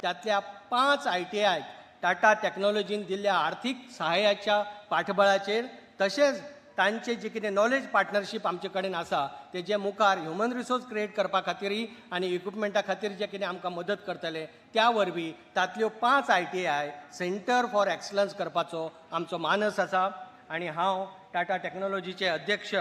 तांतल्या 5 आयटीआयक टाटा टॅक्नॉलॉजीन दिल्ल्या आर्थीक सहाय्याच्या पाठबळाचेर, तशेंच तांचे जे कितें नॉलेज पार्टनरशीप आमचे कडेन आसा, तेजे मुखार ह्युमन रिसोर्स क्रिएट करपा खातीरय आनी इक्विपमेंटा खातीर जे कितें आमकां मदत करतले, त्या वरवीं तांतल्यो 5 आयटीआय सेंटर फॉर एक्सलन्स करपाचो आमचो मानस आसा. आनी हांव टाटा टॅक्नॉलॉजीचे अध्यक्ष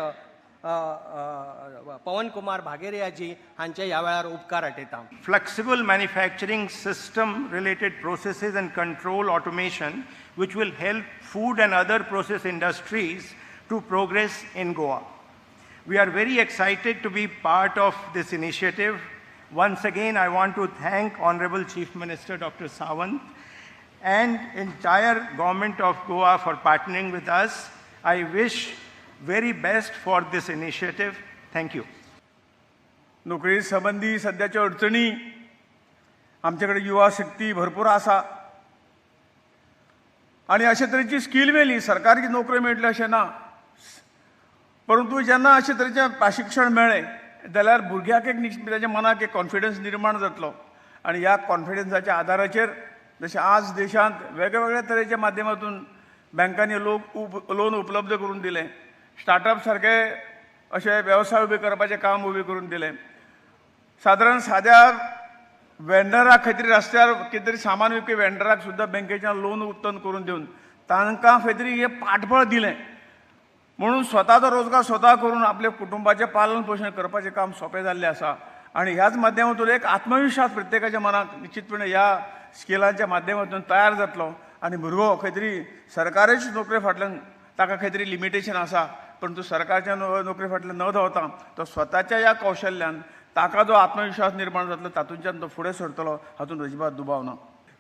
पवन कुमार भागेरियाजी हांचे ह्या वेळार उपकार आठयता. Flexible manufacturing system related processes and control automation, which will help food and other process industries to progress in Goa. We are very excited to be part of this initiative. Once again, I want to thank Honorable Chief Minister Dr. Sawant and entire government of Goa for partnering with us. I wish very best for this initiative. Thank you. नोकरी संबंदी सद्याच्यो अडचणी, आमचे कडेन युवा शक्ती भरपूर आसा आनी अशे तरेची स्कील मेळ्ळी, सरकारी नोकरी मेळटली अशें ना, परंतु जेन्ना अशे तरेचें प्रशिक्षण मेळ्ळें जाल्यार भुरग्याक एक ताच्या मनाक एक कॉन्फिडन्स निर्माण जातलो आनी ह्या कॉन्फिडन्साच्या आदाराचेर जशें आज देशांत वेगळ्या तरेच्या माध्यमातून बँकांनी लोक लोन उपलब्ध करून दिलें, स्टार्टअप सारके अशे वेवसाय उबे करपाचें काम उबें करून दिलें, सादारण साद्या वेंडरा खातीर रस्त्यार कितें तरी सामान विकपी वेंडराक सुद्दां बँकेच्यान लोन उत्पन्न करून दिवन तांकां खंय तरी हें पाठबळ दिलें, म्हणून स्वताचो रोजगार स्वता करून आपल्या कुटुंबाचें पालन पोशण करपाचें काम सोंपें जाल्लें आसा. आनी ह्याच माध्यमांतून एक आत्मविश्वास प्रत्येकाच्या मनाक निश्चितपणे ह्या स्किलांच्या माध्यमांतून तयार जातलो आनी भुरगो खंय तरी सरकाराची नोकरे फाटल्यान ताका खंय तरी लिमिटेशन आसा, परंतु सरकारच्या नोकरे फाटल्यान न धांवता तो स्वताच्या ह्या कौशल्यान ताका जो आत्मविश्वास निर्माण जातलो तातूंतल्यान तो फुडें सरतलो, हातूंत अजिबात दुबाव ना.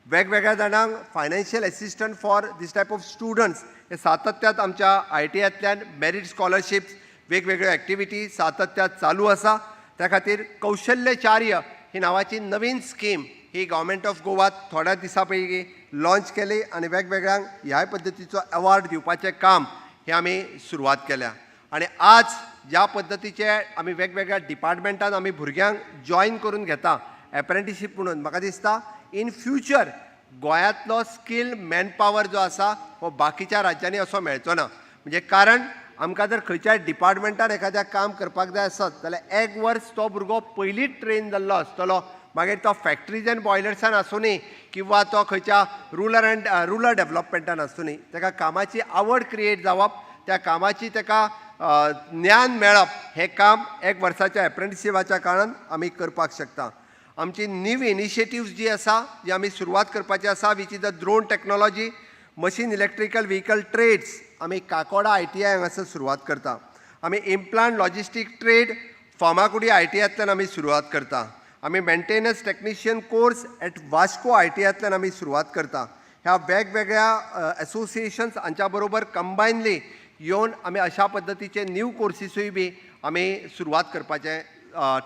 वेगवेगळ्या जाणांक financial assistant for this type of students हे सातत्यात आमच्या आयटीआयतल्यान मेरीट स्कॉलरशिप्स, वेगवेगळ्यो एक्टिविटी सातत्यात चालू आसा. त्या खातीर कौशल्यचार्य ही नांवाची नवीन scheme he government of Goa थोड्या दिसां पयलीं लॉंच केली आनी वेगवेगळ्यांक ह्याय पद्दतीचो अवॉर्ड दिवपाचें काम हें आमी सुरवात केल्या. आनी आज ज्या पद्दतीचे आमी वेगवेगळ्या डिपार्टमेंटान आमी भुरग्यांक जॉयन करून घेता एप्रेंटिशीप म्हणून, म्हाका दिसता इन फ्युचर गोंयांतलो स्किल मॅनपावर जो आसा हो बाकीच्या राज्यांनी असो मेळचो ना. म्हणजे कारण आमकां जर खंयच्याय डिपार्टमेंटान एखाद्या काम करपाक जाय आसत जाल्यार एक वर्स तो भुरगो पयलींच ट्रेन जाल्लो आसतलो, मागीर तो फॅक्ट्रीज अँड बॉयलर्सान आसुनी किंवा तो खंयच्या रुरल अँड रुरल डेवलपमेंटान आसुनी, ताका कामाची आवड क्रिएट जावप, त्या कामाची ताका ज्ञान मेळप हें काम एक वर्साच्या एप्रेंटिशिपाच्या कारणान आमी करपाक शकता. आमची न्यू इनिशिएटिव्ज जी आसा, जी आमी सुरवात करपाची आसा, which is the drone technology, machine electrical vehicle trades, आमी काकोडा आयटीआय हांगासर सुरवात करता. आमी इम्प्लांट लॉजिस्टीक ट्रेड फार्मागुडी आयटीआयतल्यान आमी सुरवात करता. आमी maintenance technician course at Vasco आयटीआयतल्यान आमी सुरवात करता. ह्या वेगवेगळ्या एसोसिएशन्स हांच्या बरोबर कंबायनली येवन आमी अशा पद्दतीचे न्यू कोर्सीसूय बी आमी सुरवात करपाचें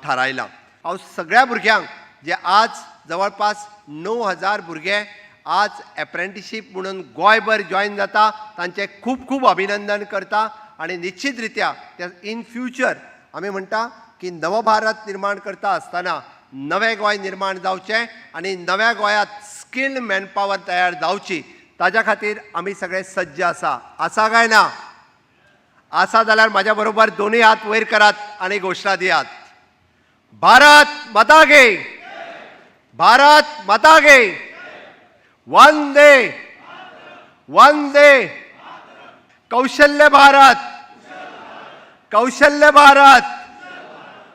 थारायलां. हांव सगळ्या भुरग्यांक जे आज जवळपास 9000 भुरगे आज एप्रेंटिशीप म्हणून गोंयभर जॉयन जाता तांचें खूब खूब अभिनंदन करता आनी निश्चित रित्या त्या इन फ्युचर आमी म्हणटा की नवभारत निर्माण करता आसतना नवें गोंय निर्माण जावचें आनी नव्या गोंयांत स्किल्ड मॅनपावर तयार जावची, ताज्या खातीर आमी सगळे सज्ज आसा. आसा काय ना? आसा जाल्यार म्हाज्या बरोबर दोनूय हात वयर करात आनी घोशणा दियात, भारत माता की, भारत माता की, वंदे वंदे, कौशल्य भारत, कौशल्य भारत.